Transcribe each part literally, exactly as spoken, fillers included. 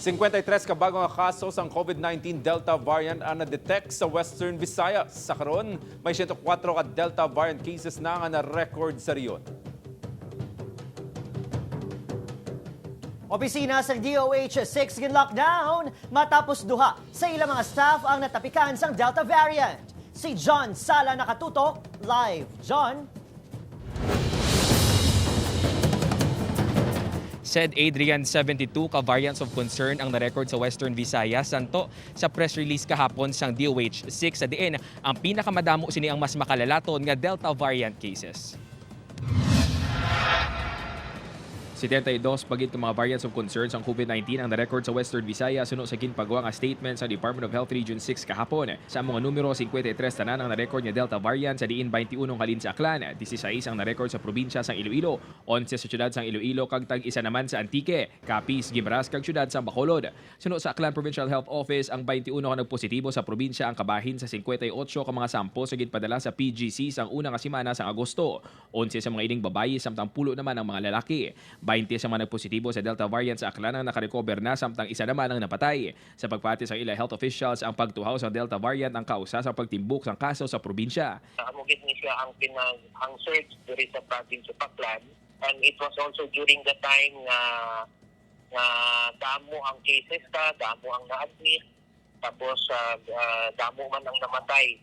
Singkwenta y tres ka bago nga kaso sang COVID nineteen Delta variant ang na-detect sa Western Visayas. Sa karon, may siyento kuwatro ka Delta variant cases na nga na-record sa rehiyon. Opisina sang D O H six gin-lockdown matapos duha sa ilang mga staff ang natapikan sang Delta variant. Si John Sala nakatutok live. John? Said Adrian, seventy-two ka variants of concern ang na-record sa Western Visayas, santo sa press release kahapon sang D O H six, sa diin ang pinakamadamo sini ang mas makalalaton nga Delta variant cases. Setenta y dos pa gid ka mga variants of concern sang COVID nineteen ang na-record sa Western Visayas suno sa ginpagwa nga statement sa Department of Health Region six kahapon. Sa amo nga numero, singkwenta y tres tanan ang na-record nga Delta variant, sa diin baynte uno halin sa Aklan, dieciséis ang na-record sa probinsya sang Iloilo, onse sa siyudad sang Iloilo, kag tag-isa naman sa Antique, Capiz, Guimaras, kag siyudad sang Bacolod. Suno sa Aklan Provincial Health Office, ang baynte uno ka nagpositibo sa probinsya ang kabahin sa singkwenta y otso ka mga sample sa ginpadala sa P G C sang una nga semana sang Agosto. Onse sa mga ining babayi, samtang pulo naman ang mga lalaki. Baynte sa mga nagpositibo sa Delta variant sa Aklan ang nakarecover na, samtang isa naman ang napatay. Sa pagpati sang ila health officials, ang pagtuhaw sang Delta variant ang kausa sa pagtimbok sang kaso sa probinsya. Amo gid ni siya ang pinag-, ang surge diri sa province of Aklan, and it was also during the time nga, nga damo ang cases ta, damo ang na-admit, tapos, ah, ah, damo man ang namatay,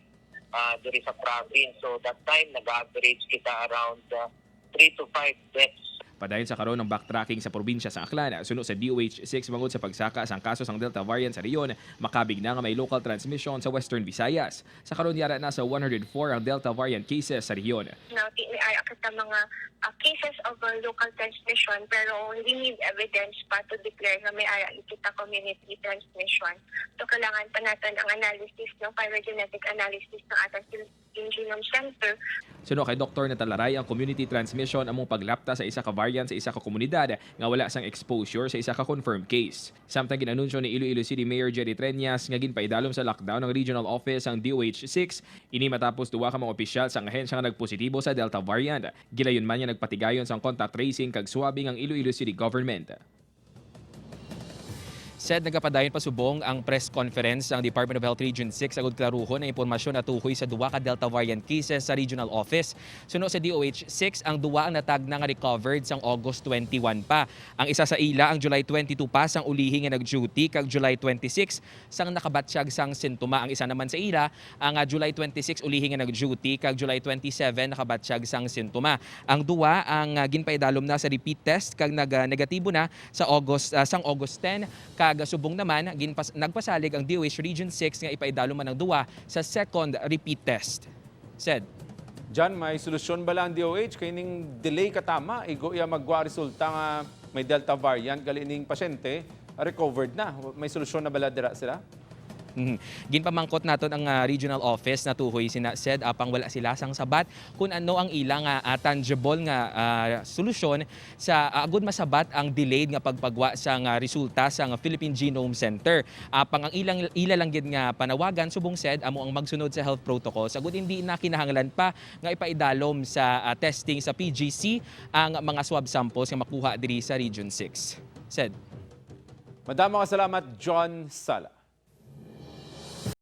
ah, diri sa province. So that time, nag-average kita around, ah, three to five deaths. Padayon sa karon ang backtracking sa probinsya sa Aklan. Suno sa D O H six, bangod sa pagsaka sang kaso sang Delta variant sa rehiyon, makabig na nga may local transmission sa Western Visayas. Sa karon, yara na sa one hundred four ang Delta variant cases sa rehiyon. Now, may ara kita mga, ah, cases of, ah, local transmission, pero we need evidence pa to declare nga may ara kita community transmission. So, kailangan pa naton ang analysis, ng phylogenetic analysis ng atong Philippine Genome Center. Suno kay Doktor Natalaray, ang community transmission amo paglapta sa isa ka variant sa isa ka komunidad nga wala sang exposure sa isa ka confirmed case. Samtang gin-anunsyo ni Iloilo City Mayor Jerry Treñas nga ginpaidalom sa lockdown ang regional office sang D O H six, ini matapos duha ka mga opisyal sang ahensya nga nagpositibo sa Delta variant. Gilayon man nga nagpatigayon sang contact tracing kag swabbing ang Iloilo City Government. Said nagapadayon pa subong ang press conference ang Department of Health Region six agud klaruhon ang impormasyon natuhoy sa duha ka Delta variant cases sa regional office. Suno sa D O H six, ang duha ang natagna nga recovered sang August twenty-one pa. Ang isa sa ila ang July twenty-two pa sang ulihi nga nag-duty kag July twenty-six sang nakabatyag sang sintoma. Ang isa naman sa ila ang, ah, July twenty-six ulihi nga nag-duty kag July twenty-seven nakabatyag sang sintoma. Ang duha ang, ah, ginpaidalom na sa repeat test kag nag-, ah, negatibo na sa August, ah, sang August ten, kag subong naman ginpas-, nagpasalig ang D O H Region six nga ipaidalom man ang duha sa second repeat test. Said. John, may solusyon bala ang D O H kay ning delay katama igo iya magwa resulta nga may Delta variant, gali ning pasyente recovered na? May solusyon na bala dira sila? Mhm. Ginpamangkot naton ang, ah, regional office natuhoy sina, said, apang wala sila sang sabat kun ano ang ila nga, ah, tangible nga, ah, solusyon sa, ah, agud masabat ang delayed nga pagpagwa sang, ah, resulta sang Philippine Genome Center. Apang ang ilang, ila lang gid nga panawagan, subong said, amo ang magsunod sa health protocols agud hindi na kinahanglan pa nga ipaidalom sa, ah, testing sa P G C ang mga swab samples nga makuha diri sa Region six. Said. Madamo nga salamat, John Sala.